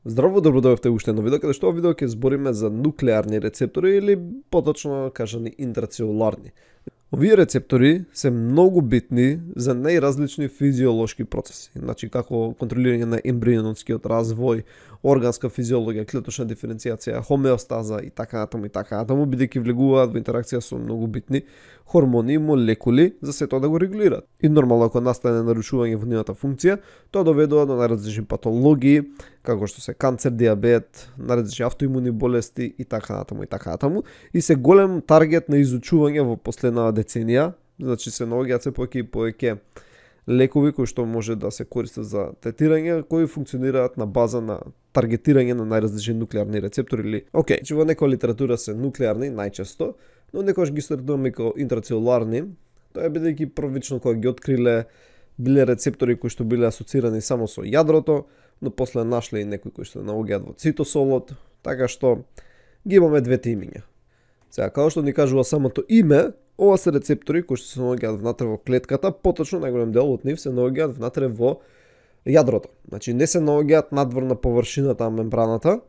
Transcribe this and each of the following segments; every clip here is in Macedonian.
Здраво, добро дојдовте уште едно видео, каде што овој видео ќе збориме за нуклеарни рецептори или поточно кажани интрацелуларни. Овие рецептори се многу битни за најразлични физиолошки процеси, значи како контролирање на ембрионскиот развој, органска физиологија, клеточна диференцијација, хомеостаза и така натаму, бидејќи влегуваат во интеракција со многу битни хормони и молекули за се тоа да го регулираат. И нормално ако настане нарушување во нивната функција, тоа доведува до најразлични патологии, како што се канцер, диабет, најразлични автоимуни болести и така натаму, и се голем таргет на изучување во последнава деценија, значи се наоѓаат се повеќе и повеќе лекови кои што може да се користат за третирање, кои функционираат на база на таргетирање на најразлични нуклеарни рецептори или значи во некоја литература се нуклеарни најчесто, но некогаш ги третуваме како интрацелуларни, тоа е бидејќи првично кога ги откриле биле рецептори кои што биле асоцирани само со јадрото, но после нашле и некои кои што наоѓаат во цитосолот, така што ги имаме двете имиња. Сега, како што ни кажува самото име, ова се рецептори кои што се наоѓаат внатре во клетката, поточно најголем дел од нив се наоѓаат внатре во јадрото. Значи не се наоѓаат надвор на површината на мембраната,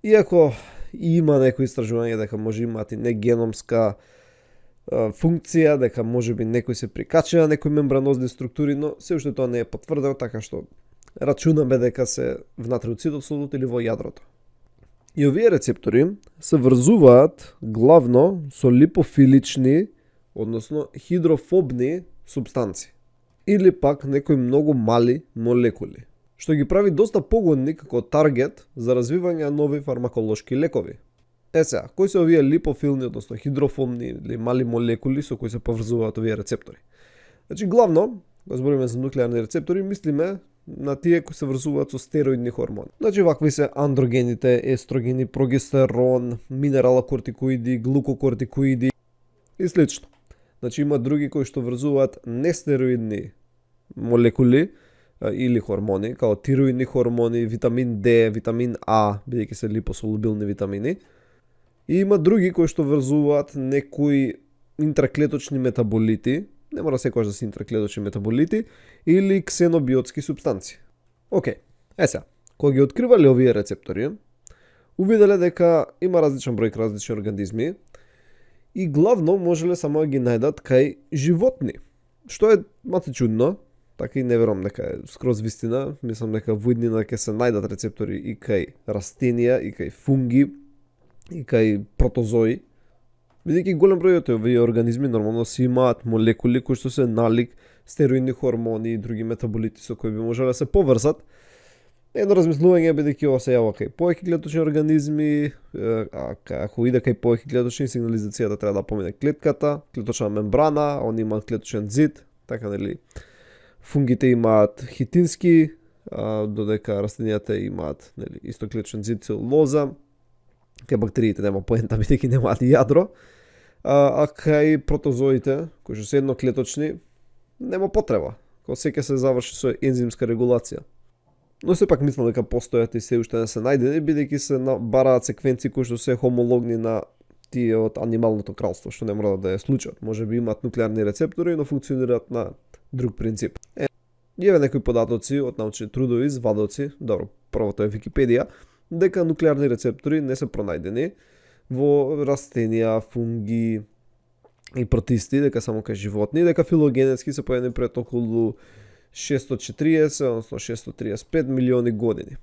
иако има некои истражувања дека може имаат и негеномска функција, дека можеби некои се прикачи на некои мембранозни структури, но се уште тоа не е потврдено, така што рачунаме дека се внатре од цитосолот или во јадрото. И овие рецептори се врзуваат главно со липофилични, односно хидрофобни субстанции, или пак некои многу мали молекули, што ги прави доста погодни како таргет за развивање на нови фармаколошки лекови. Сега, кои се овие липофилни, односно хидрофобни или мали молекули со кои се поврзуваат овие рецептори? Значи, главно, кога збориме за нуклеарни рецептори, мислиме на тие кои се врзуваат со стероидни хормони. Значи, вакви се андрогените, естрогени, прогестерон, минералокортикоиди, глукокортикоиди и слично. Значи, има други кои што врзуваат нестероидни молекули или хормони, као тироидни хормони, витамин D, витамин А, бидејќи се липосолубилни витамини. И има други кои што врзуваат некои интраклеточни метаболити, не мора секогаш да се интраклеточни метаболити, или ксенобиотски субстанции. Сега, кога ги откривале овие рецептори, увиделе дека има различен број различни организми и главно можеле само да ги најдат кај животни, што е малку чудно. Така и не верувам дека е скроз вистина, мислам дека во иднина ќе се најдат рецептори и кај растенија, и кај фунги, и кај протозои. Бидејќи голем број од овие организми нормално си имаат молекули кои што се налик стероидни хормони и други метаболити со кои би можеле да се поврзат. Едно размислување бидејќи ова се јава кај повеќе клеточни организми, ако иде кај повеќе клеточни, сигнализацијата треба да помине клетката, клеточна мембрана, они имаат клеточен зид, така нели. Фунгите имаат хитински, додека растенијата имаат исто клеточен зид, целулоза. Кај бактериите нема поента, бидејќи немаат јадро, а кај протозоите, кои што се едноклеточни, нема потреба. Кога секој се заврши со ензимска регулација. Но сепак мислам дека постојат и се уште не се најдени, бидејќи се бараат секвенции кои што се хомологни на тие од анималното кралство, што не мора да е случајот. Можеби имаат нуклеарни рецептори, но функционираат на друг принцип. И еве некои податоци од научни трудови, извадоци, добро, првото е Википедија, дека нуклеарни рецептори не се пронајдени во растенија, фунги и протисти, дека само кај животни, дека филогенетски се појавени пред околу 640, односно 635 милиони години.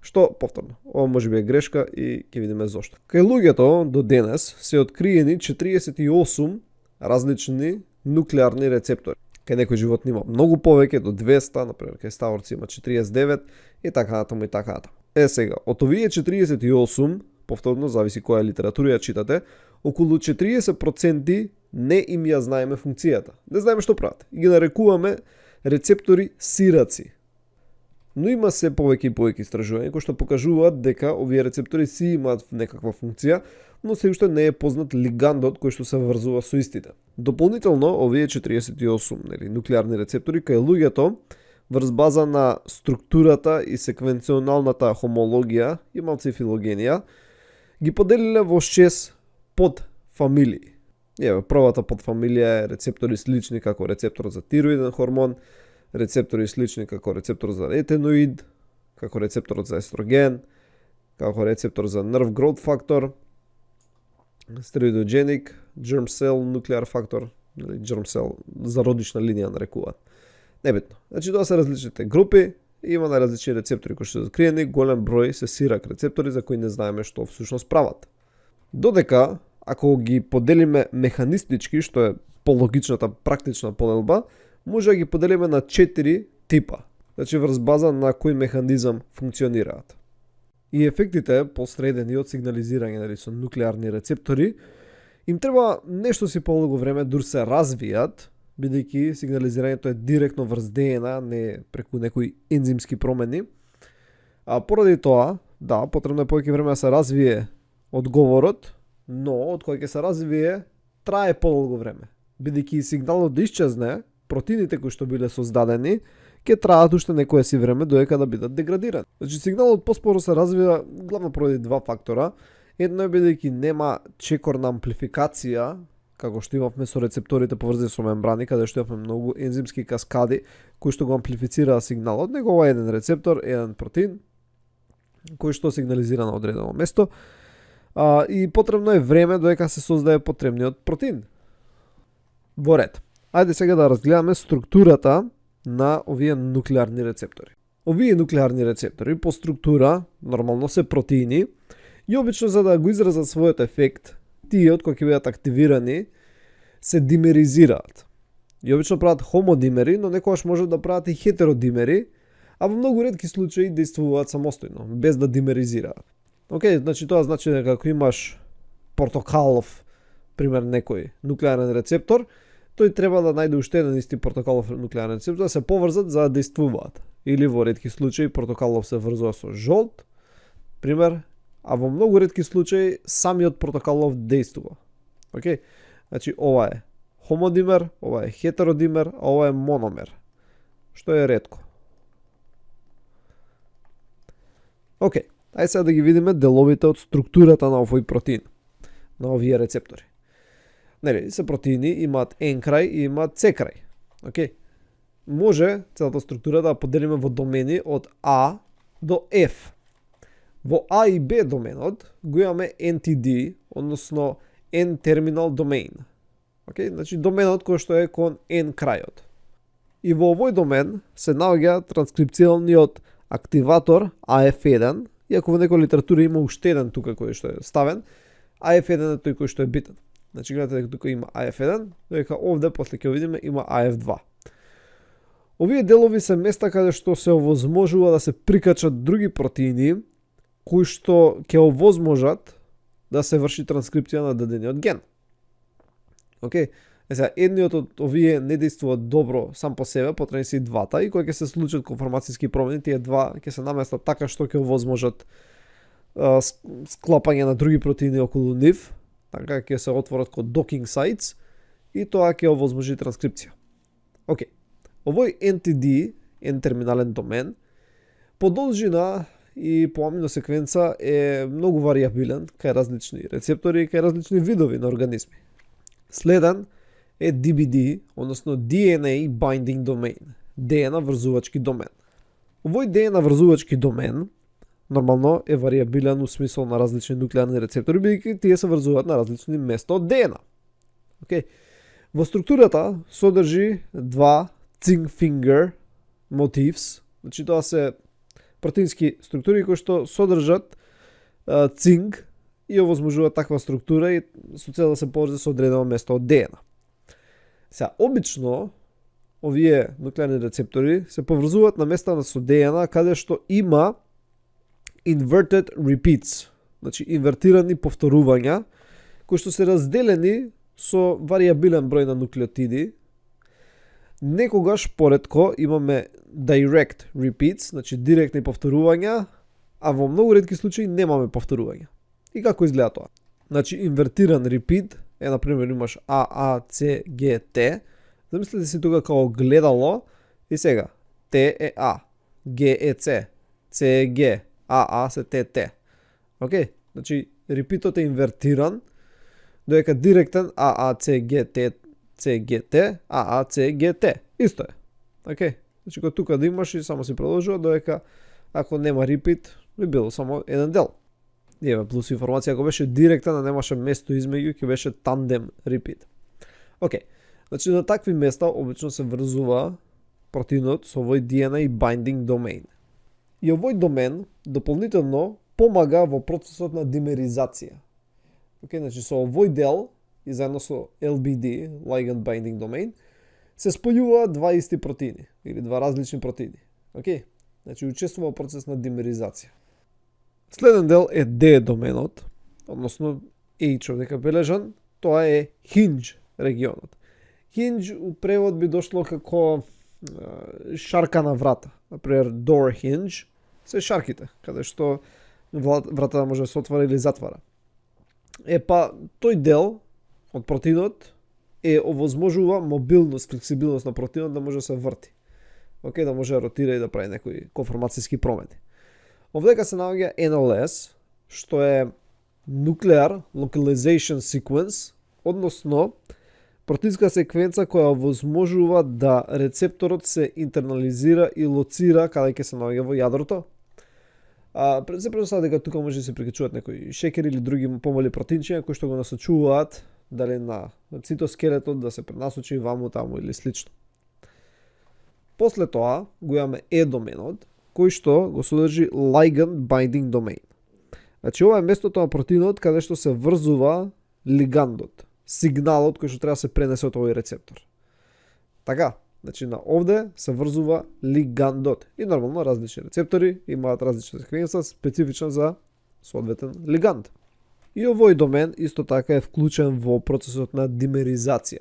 Што, повторно, ова може би е грешка и ќе видиме зошто. Кај луѓето до денес се откриени 48 различни нуклеарни рецептори. Кај некои животни има многу повеќе, до 200, например, кај ставорци има 49 и така натаму и така натаму. Сега, од овие 48, повторно зависи која литература ја читате, околу 40% не им ја знаеме функцијата. Не знаеме што прават. И ги нарекуваме рецептори сираци. Но има се повеќе и повеќе истражувања кои што покажуваат дека овие рецептори си имаат некаква функција, но се уште не е познат лигандот кој што се врзува со истите. Дополнително, овие 48 нуклеарни рецептори кај луѓето врз база на структурата и секвенционалната хомологија и малце филогенија ги поделиле во 6 подфамилии. Еве, првата подфамилија е рецептори слични како рецепторот за тироиден хормон, рецептори слични како рецепторот за ретиноид, како рецепторот за естроген, како рецептор за nerve growth factor, steroidogenic, germ cell nuclear factor, или germ cell зародишна линија нарекуваат. Небитно. Значи тоа се различните групи, има најразлични рецептори кои се откриени, голем број се сирак рецептори за кои не знаеме што всушност прават. Додека, ако ги поделиме механистички, што е пологичната практична поделба, може да ги поделиме на 4 типа, значи врз база на кој механизам функционираат. И ефектите посредени од сигнализирање со нуклеарни рецептори, им треба нешто си подолго време дур се развијат, бидејќи сигнализирањето е директно врз ДНА, не преку некои ензимски промени. А поради тоа, да, потребно е повеќе време да се развие одговорот, но од кој ќе се развие трае подолго време. Бидејќи сигналот да исчезне, протеините кои што биле создадени, ќе траат уште некое си време додека да бидат деградирани. Значи сигналот поспоро се развива главно поради два фактора. Едно е бидејќи нема чекорна амплификација, како што имавме со рецепторите поврзани со мембрани, каде што имавме многу ензимски каскади кои што го амплифицираа сигналот, него ова е еден рецептор, еден протеин кој што сигнализира на одредено место. И потребно е време додека се создаде потребниот протеин. Во ред. Ајде сега да разгледаме структурата на овие нуклеарни рецептори. Овие нуклеарни рецептори по структура нормално се протеини и обично за да го изразат својот ефект, тие од кои ќе бидат активирани се димеризираат. И обично прават хомодимери, но некогаш можат да прават и хетеродимери, а во многу ретки случаи действуваат самостојно, без да димеризираат. Океј, значи тоа значи дека ако имаш портокалов, пример некој нуклеарен рецептор, тој треба да најде уште еден исти портокалов нуклеарен рецептор да се поврзат за да действуваат. Или во ретки случаи портокалов се врзува со жолт, пример, а во многу ретки случаи самиот портокалов действува. Океј? Значи ова е хомодимер, ова е хетеродимер, а ова е мономер, што е ретко. Океј, ајде сега да ги видиме деловите од структурата на овој протеин, на овие рецептори. Нели, се протеини имаат N крај и имаат C крај. Океј? Може целата структура да поделиме во домени од А до F. Во А и Б доменот го имаме NTD, односно N-terminal domain. Океј? Значи доменот кој што е кон N крајот. И во овој домен се наоѓа транскрипционалниот активатор AF1, иако во некоја литература има уште еден тука кој што е ставен, AF1 е тој кој што е битен. Значи гледате дека тука има AF1, дека овде после ќе видиме има AF2. Овие делови се места каде што се овозможува да се прикачат други протеини кои што ќе овозможат да се врши транскрипција на дадениот ген. Океј? Сега, едниот од овие не действуваат добро сам по себе, потребни се и двата, и кога ќе се случат конформацијски промени, тие два ќе се наместат така што ќе овозможат склапање на други протеини околу нив, така ќе се отворат како docking sites, и тоа ќе овозможи транскрипција. Океј. Овој NTD, N-терминален домен, по должина и по аминосеквенца е многу варијабилен кај различни рецептори и кај различни видови на организми. Следен е DBD, односно DNA Binding Domain, DNA врзувачки домен. Овој DNA врзувачки домен нормално е варијабилен у смисол на различни нуклеарни рецептори, бидејќи тие се врзуваат на различни места од DNA. Океј. Во структурата содржи два zinc finger motifs, значи тоа се протеински структури кои што содржат цинк и овозможуваат таква структура и со цел да се поврзе со одредено место од ДНА. Сега, обично, овие нуклеарни рецептори се поврзуваат на места со ДНА каде што има inverted repeats, значи инвертирани повторувања, кои што се разделени со варијабилен број на нуклеотиди. Некогаш поретко имаме direct repeats, значи директни повторувања, а во многу ретки случаи немаме повторувања. И како изгледа тоа? Значи инвертиран repeat е, например, имаш AACGT, замислете си тука како гледало и сега T е A, G е C, C е G, AA се TT. Океј? Значи репитот е инвертиран, додека директен AACGT CGT, AACGT. Исто е. Океј? Значи кога тука да имаш и само си продолжува, додека ако нема репит, би било само еден дел. И еве плюс информација ако беше директна, немаше место измеѓу, ќе беше тандем репит. Океј. Значи на такви места обично се врзува протеинот со овој DNA binding domain. И овој домен дополнително помага во процесот на димеризација. Океј, значи со овој дел и заедно со LBD, ligand binding domain, се спојуваат два исти протеини или два различни протеини. Океј? Значи учествува во процес на димеризација. Следен дел е D доменот, односно H овдека бележан, тоа е hinge регионот. Hinge у превод би дошло како шарка на врата. Например, door hinge се шарките, каде што вратата може да се отвара или затвара. Па тој дел од протеинот овозможува мобилност, флексибилност на протеинот да може да се врти. Океј, да може да ротира и да прави некои конформацијски промени. Овдека се наоѓа NLS, што е Nuclear Localization Sequence, односно протеинска секвенца која овозможува да рецепторот се интернализира и лоцира каде ќе се наоѓа во јадрото. Се предоставува дека тука може да се прикачуваат некои шекери или други помали протеинчиња кои што го насочуваат дали на цитоскелетот да се пренасочи ваму таму или слично. После тоа го имаме E доменот, кој што го содржи ligand binding domain. Значи ова е местото на протеинот каде што се врзува лигандот, сигналот кој што треба да се пренесе од овој рецептор. Така, значи на овде се врзува лигандот. И нормално различни рецептори имаат различна секвенца специфична за соодветен лиганд. И овој домен исто така е вклучен во процесот на димеризација.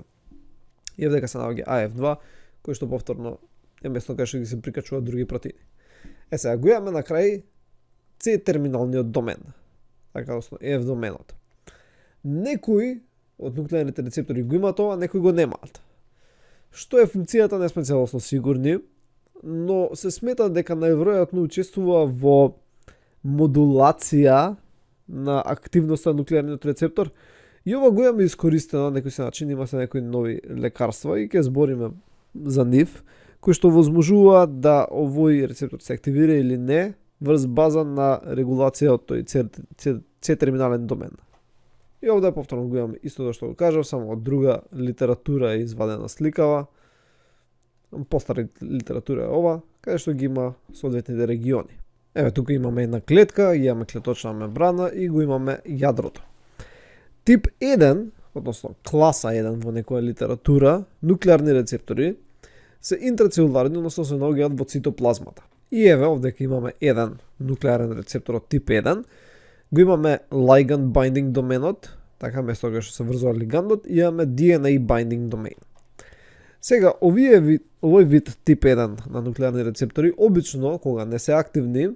И овдека се наоѓа AF2, кој што повторно е место каде што ги се прикачуваат други протеини. Сега го имаме на крај C-терминалниот домен, така односно EF доменот. Некои од нуклеарните рецептори го имаат ова, некои го немаат. Што е функцијата не сме целосно сигурни, но се смета дека најверојатно учествува во модулација на активноста на нуклеарниот рецептор. И ова го имаме искористено на некој начин, има се некои нови лекарства и ќе збориме за нив, кои што возможуваат да овој рецептор се активира или не врз база на регулација од тој C-терминален домен. И овде повторно го имаме истото што го кажав, само од друга литература е извадена сликава. Постара литература е ова, каде што ги има соодветните региони. Еве тука имаме една клетка, имаме клеточна мембрана и го имаме јадрото. Тип 1, односно класа 1 во некоја литература, нуклеарни рецептори се интрацелуларни, односно се наоѓаат во цитоплазмата. И еве овде имаме еден нуклеарен рецептор од тип 1. Го имаме ligand binding доменот, така место каде што се врзува лигандот, и имаме DNA binding domain. Сега, овој вид тип 1 на нуклеарни рецептори обично кога не се активни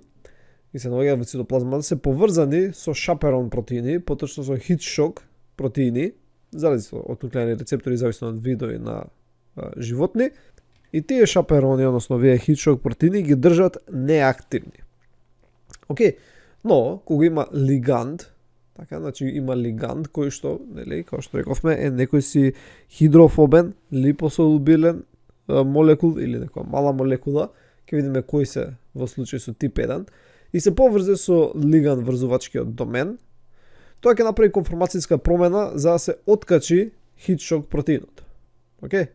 и се наоѓаат во цитоплазмата се поврзани со шаперон протеини, поточно со хит шок протеини, зависно од нуклеарни рецептори, зависно од видови на животни. И тие шаперони, односно овие хит шок протеини ги држат неактивни. Океј, но кога има лиганд, така, значи има лиганд кој што, нели, како што рековме, е некој си хидрофобен, липосолубилен молекул или некоја мала молекула, ќе видиме кои се во случај со тип 1, и се поврзе со лиганд врзувачкиот домен, тоа ќе направи конформацијска промена за да се откачи хит шок протеинот. Океј?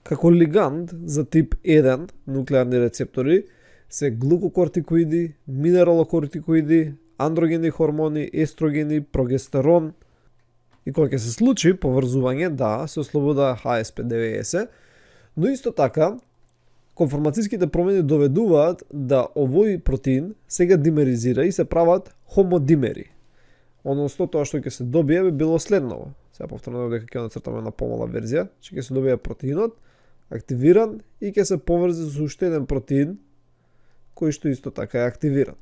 Како лиганд за тип 1 нуклеарни рецептори се глукокортикоиди, минералокортикоиди, андрогени хормони, естрогени, прогестерон. И кога ќе се случи поврзување, да, се ослобода HSP90, но исто така конформацијските промени доведуваат да овој протеин сега димеризира и се прават хомодимери. Односно тоа што ќе се добие би било следново. Сега повторно дека ќе нацртаме на помала верзија, че ќе се добие протеинот активиран и ќе се поврзе со уште еден протеин кој што исто така е активиран.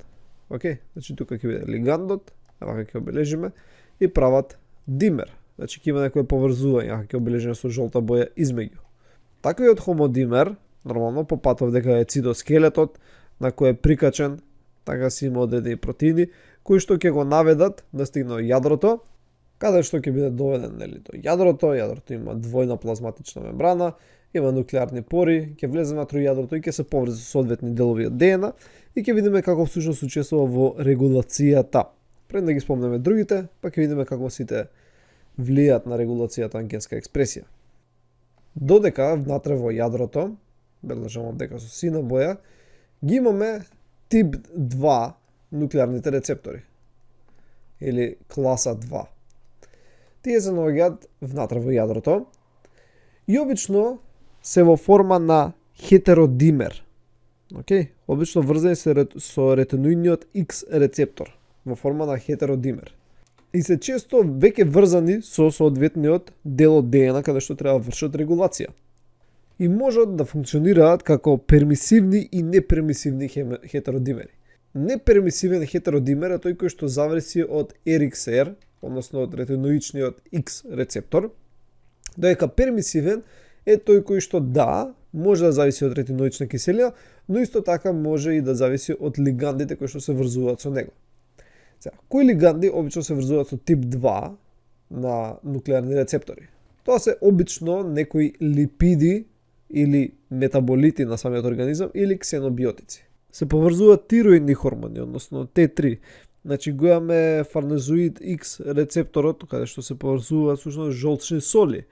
Океј, значи тука ќе биде лигандот, вака ќе обележиме и прават димер. Значи ќе има некое поврзување, вака ќе обележиме со жолта боја измеѓу. Таквиот хомодимер нормално по патов дека е цитоскелетот на кој е прикачен, така си има одредени протеини кои што ќе го наведат да стигне до јадрото, каде што ќе биде доведен нели до јадрото. Јадрото има двојна плазматична мембрана, има нуклеарни пори, ќе влезе внатре јадрото и ќе се поврзе со соодветни делови од ДНК и ќе видиме како всушност учествува во регулацијата. Пред да ги спомнеме другите, па ќе видиме како сите влијат на регулацијата на генска експресија. Додека внатре во јадрото, бележам дека со сина боја, ги имаме тип 2 нуклеарните рецептори или класа 2. Тие се наоѓаат внатре во јадрото и обично се во форма на хетеродимер. Океј, обично врзани се со ретиноидниот X рецептор во форма на хетеродимер. И се често веќе врзани со соодветниот дел од ДНК каде што треба вршат регулација. И можат да функционираат како пермисивни и непермисивни хетеродимери. Непермисивен хетеродимер е тој кој што зависи од RXR, односно од ретиноичниот X рецептор, додека пермисивен е тој кој што може да зависи од ретиноична киселина, но исто така може и да зависи од лигандите кои што се врзуваат со него. Сега, кои лиганди обично се врзуваат со тип 2 на нуклеарни рецептори? Тоа се обично некои липиди или метаболити на самиот организам или ксенобиотици. Се поврзуваат тироидни хормони, односно T3. Значи го имаме фарнезоид X рецепторот, каде што се поврзуваат всушност жолчни соли.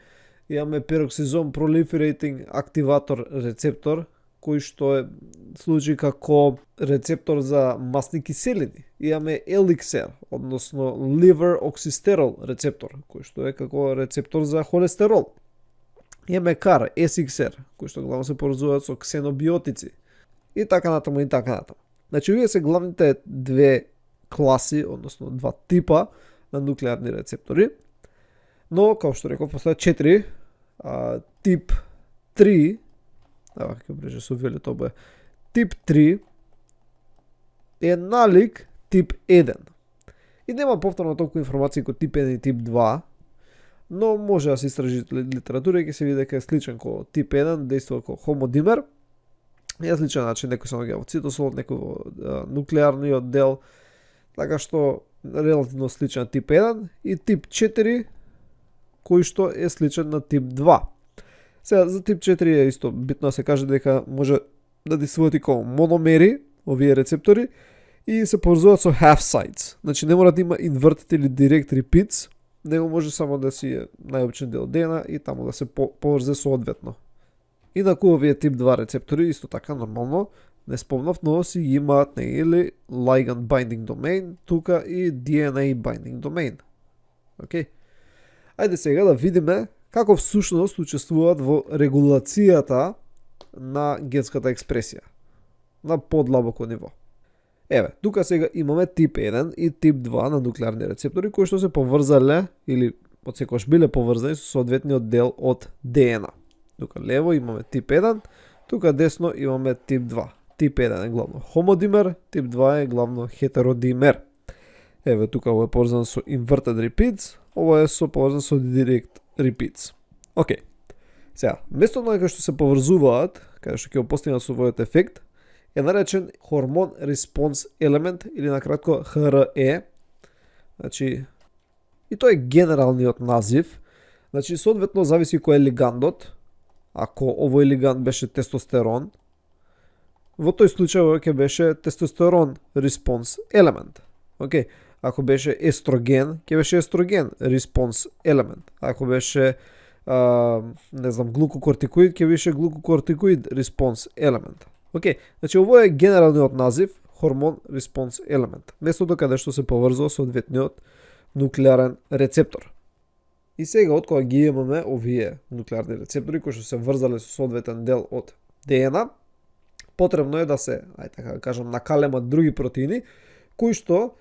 Имаме пероксизом proliferating активатор рецептор, кој што е служи како рецептор за масни киселини. Имаме LXR, односно liver oxysterol рецептор, кој што е како рецептор за холестерол. Имаме CAR, SXR, кој што главно се поврзуваат со ксенобиотици. И така натаму, и така натаму. Значи, овие се главните две класи, односно два типа на нуклеарни рецептори. Но, како што реков, постојат 4. Тип 3, ќе брежа со велето обоја. Тип 3 е налик тип 1. И нема повторно толку информации како тип 1 и тип 2, но може да се истражи литература и ќе се види дека е сличен ко тип 1, действува како хомодимер. И на сличен начин некој се наоѓа во цитосол, некој во нуклеарниот дел, така што релативно сличен тип 1 и тип 4 кој што е сличен на тип 2. Сега, за тип 4 е исто битно да се каже дека може да действуваат и како мономери, овие рецептори, и се поврзуваат со half sites. Значи не мора да има inverted или direct repeats, него може само да си е најобичен дел ДНК и таму да се поврзе соодветно. Инаку овие тип 2 рецептори исто така нормално, не спомнав, но си имаат или ligand binding domain, тука и DNA binding domain. Океј. Ајде сега да видиме како всушност учествуваат во регулацијата на генската експресија на подлабоко ниво. Еве, тука сега имаме тип 1 и тип 2 на нуклеарни рецептори кои што се поврзале или отсекогаш биле поврзани со соодветниот дел од ДНК. Тука лево имаме тип 1, тука десно имаме тип 2. Тип 1 е главно хомодимер, тип 2 е главно хетеродимер. Еве, тука ово е поврзано со inverted repeats, ово е поврзано со direct repeats. Океј. Сега, место на кај што се поврзуваат, каде што ќе го постигнат својот ефект, е наречен хормон response element или на кратко HRE. Значи, и тој е генералниот назив. Значи, соодветно зависи кој е лигандот. Ако овој лиганд беше тестостерон, во тој случај ќе беше тестостерон response element. Океј. Ако беше естроген, ќе беше естроген response element. Ако беше глукокортикоид, ќе беше глукокортикоид response element. Океј, значи ово е генералниот назив хормон response element. Местото каде што се поврзува соодветниот нуклеарен рецептор. И сега од кога ги имаме овие нуклеарни рецептори кои што се врзале со соодветен дел од ДНК, потребно е да се, така да кажам, накалемат други протеини кои што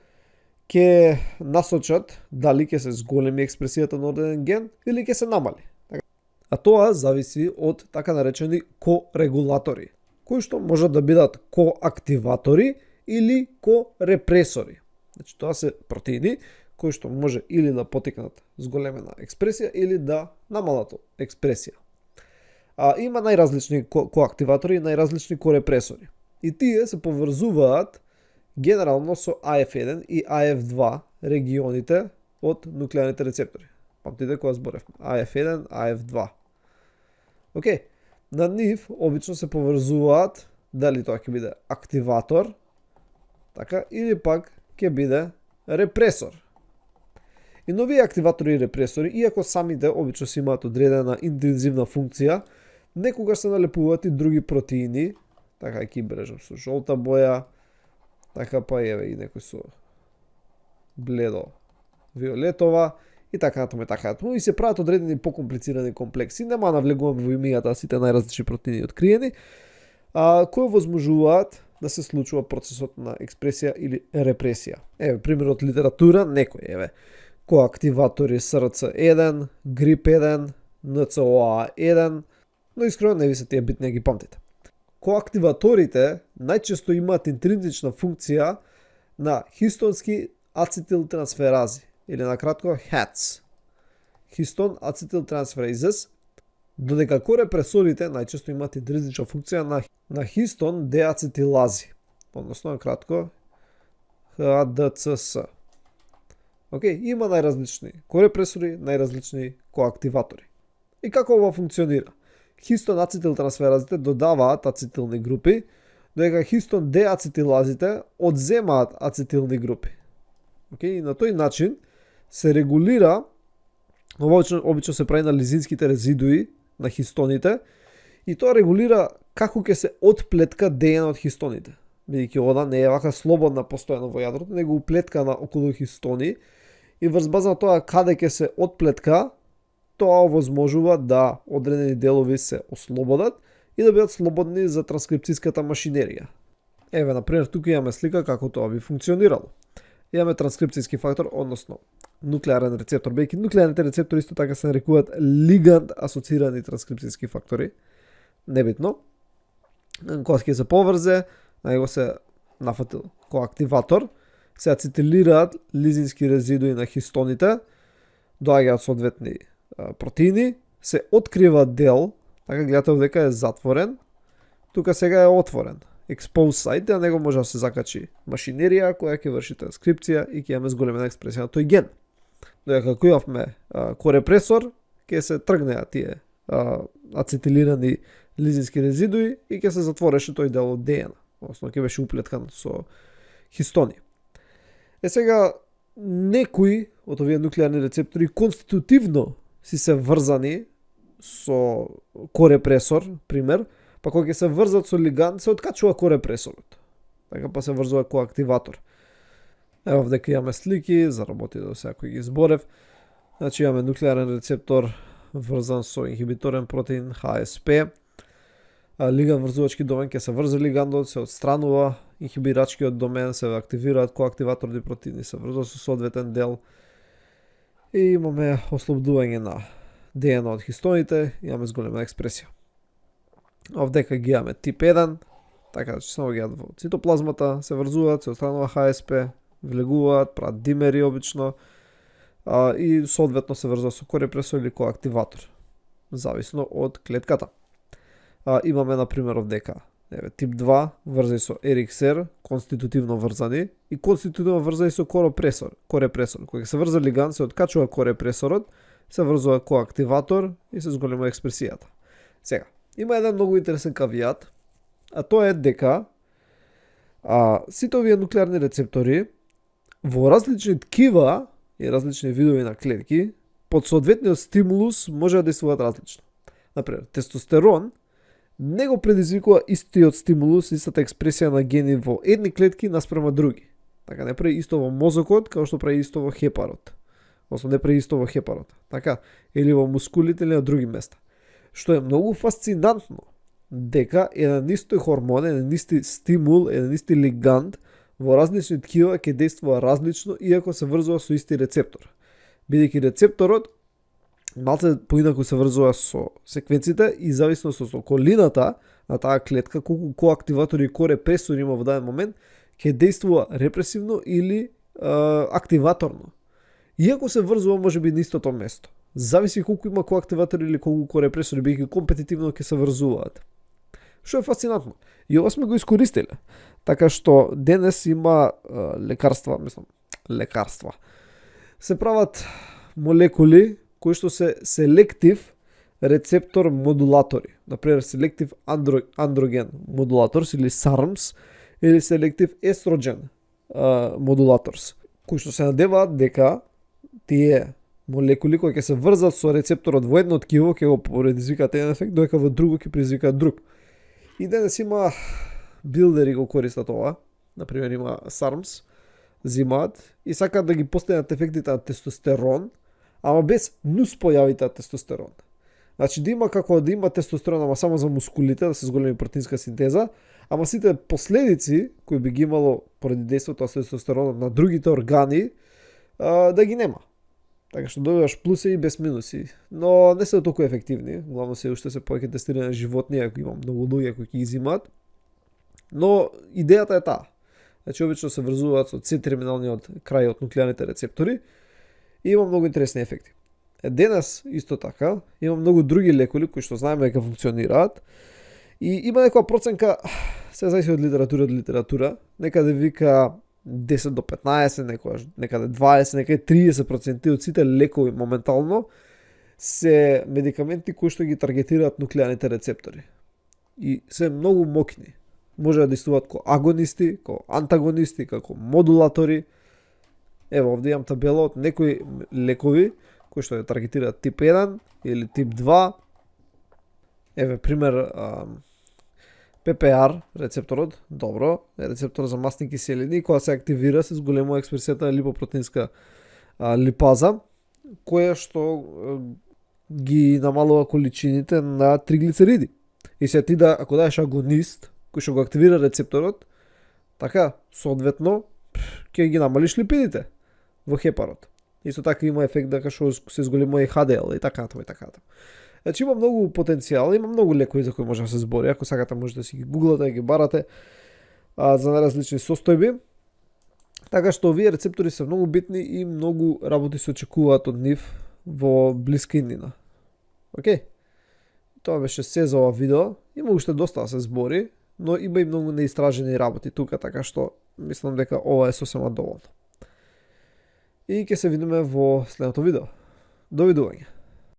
ќе насочат дали ќе се зголеми експресијата на одреден ген или ќе се намали. А тоа зависи од така наречени корегулатори, кои што можат да бидат коактиватори или корепресори. Значи тоа се протеини кои што може или да потикнат зголемена експресија или да намалат експресија. Има најразлични коактиватори и најразлични корепресори. И тие се поврзуваат генерално со AF1 и AF2 регионите од нуклеарните рецептори. Памтите кога зборевме. AF1, AF2. Океј, на нив обично се поврзуваат дали тоа ќе биде активатор, така, или пак ќе биде репресор. И нови активатори и репресори, иако самите обично си имаат одредена интензивна функција, некогаш се налепуваат и други протеини, така ќе бележам со жолта боја, така па еве и некој со бледо виолетова и така натаму и се прават одредени покомплицирани комплекси. Нема навлегуваме во имијата сите најразлични протеини откриени, кои возможуваат да се случува процесот на експресија или репресија. Еве пример од литература, некој еве коактиватори SRC1, GRIP1, NCOA1, но искрено не ви се тие битни да ги памтите. Коактиваторите најчесто имаат интринзична функција на хистонски ацетилтрансферази, или накратко HATs. Хистон ацетилтрансферазис, додека корепресорите најчесто имаат интринзична функција на хистон деацетилази, односно накратко HDCS. Океј, има најразлични корепресори, најразлични коактиватори. И како ова функционира? Хистон ацетилтрансферазите додаваат ацетилни групи, додека хистон деацетилазите одземаат ацетилни групи. Океј, и на тој начин се регулира, обично се прави на лизинските резидуи на хистоните, и тоа регулира како ќе се отплетка ДНК од хистоните. Бидејќи она не е вака слободна постојано во јадрото, него уплеткана околу хистони, и врз база на тоа каде ќе се отплетка, тоа овозможува да одредени делови се ослободат и да бидат слободни за транскрипцијската машинерија. Еве, например, тука имаме слика како тоа би функционирало. Имаме транскрипцијски фактор, односно нуклеарен рецептор, бејќи нуклеарните рецептори исто така се нарекуваат лиганд асоцирани транскрипцијски фактори. Небитно. Кога ќе се поврзе, на него се нафатил коактиватор, се ацетилираат лизински резидуи на хистоните, доаѓаат соодветни протеини, се открива дел, така гледате овдека е затворен, тука сега е отворен. Expose site, на него може да се закачи машинерија која ќе врши транскрипција и ќе имаме зголемена експресија на тој ген. Додека ако имавме корепресор, ќе се тргнеа тие ацетилирани лизински резидуи и ќе се затвореше тој дел од ДНК, односно ќе беше уплеткан со хистони. Сега, некои од овие нуклеарни рецептори конститутивно си се врзани со корепресор, пример, па кога ќе се врзат со лиганд, се откачува корепресорот. Така па се врзува коактиватор. Ево овдека имаме слики, за работи до сега кои ги зборев. Значи имаме нуклеарен рецептор врзан со инхибиторен протеин HSP. Лиганд врзувачки домен ќе се врзе лигандот, се отстранува инхибирачкиот домен, се активираат коактиваторни протеини, се врзува со соодветен дел. И имаме ослободување на ДНК од хистоните, имаме зголемена експресија. Овдека ги имаме тип 1, така да само ги во цитоплазмата, се врзуваат, се отстранува HSP, влегуваат, прават димери обично, и соодветно се врзува со корепресор или коактиватор, зависно од клетката. Имаме например овдека тип 2 врзани со RXR, конститутивно врзани, и конститутивно врзани со корепресор. Кога ќе се врзе лиганд, се откачува корепресорот, се врзува коактиватор и се зголема експресијата. Сега, има еден многу интересен кавијат, а тоа е дека сите овие нуклеарни рецептори во различни ткива и различни видови на клетки под соодветниот стимулус може да действуваат различно. Например, тестостерон не го предизвикува истиот стимулус, истата експресија на гени во едни клетки наспрема други. Така не прави исто во мозокот, како што прави исто во хепарот. Односно не прави исто во хепарот. Така, или во мускулите или на други места. Што е многу фасцинантно, дека еден истој хормон, еден исти стимул, еден исти лиганд во различни ткива ќе действува различно, иако се врзува со исти рецептор. Бидејќи рецепторот малце поинаку се врзува со секвенците и зависно со околината на таа клетка, колку коактиватори и корепресори има во даден момент, ќе действува репресивно или активаторно. Иако се врзува можеби на истото место. Зависи колку има коактиватори или колку корепресори, бидејќи компетитивно ќе се врзуваат. Што е фасцинантно. И ова сме го искористиле. Така што денес има лекарства. Се прават молекули кои што се селектив рецептор модулатори. Например, селектив андроген модулаторс или SARMs или селектив естроген модулаторс, кои што се надеваат дека тие молекули кои ќе се врзат со рецепторот во едно ткиво ќе го предизвикаат еден ефект, додека во друго ќе предизвикаат друг. И денес има билдери го користат ова. Например има SARMs, зимаат и сакаат да ги постигнат ефектите на тестостерон, ама без нуспојавите на тестостерон. Значи да има како да има тестостерон, ама само за мускулите, да се зголеми протеинска синтеза, ама сите последици кои би ги имало поради дејството на тестостеронот на другите органи, да ги нема. Така што добиваш плюси и без минуси, но не се толку ефективни. Главно се уште се повеќе тестирање на животни, ако има многу луѓе кои ги изимаат. Но идејата е таа. Значи обично се врзуваат со C-терминалниот крај од нуклеарните рецептори и има многу интересни ефекти. Денес исто така има многу други лекови кои што знаеме дека функционираат и има некоја проценка, се зависи од литература, некаде вика 10 до 15, некаде 20, некаде 30% од сите лекови моментално се медикаменти кои што ги таргетираат нуклеарните рецептори. И се многу мокни. Може да действуваат како агонисти, како антагонисти, како модулатори. Ево, овде имам табела од некои лекови кои што ја таргетираат тип 1 или тип 2. Еве пример PPR рецепторот, добро, е рецептор за масни киселини, која се активира се зголемува експресијата на липопротеинска липаза, која што ги намалува количините на триглицериди. И се ти да, ако даеш агонист, кој што го активира рецепторот, така, соодветно, ќе ги намалиш липидите во хепарот. Исто така има ефект дека што се зголемува и HDL и така натаму и така натаму. Значи има многу потенцијал, има многу лекови за кои може да се збори. Ако сакате можете да си ги гуглате, да ги барате за различни состојби. Така што овие рецептори се многу битни и многу работи се очекуваат од нив во блиска иднина. Океј? Тоа беше се за ова видео. Има уште доста да се збори, но има и многу неистражени работи тука, така што мислам дека ова е сосема доволно. И ќе се видиме во следното видео. Довидување.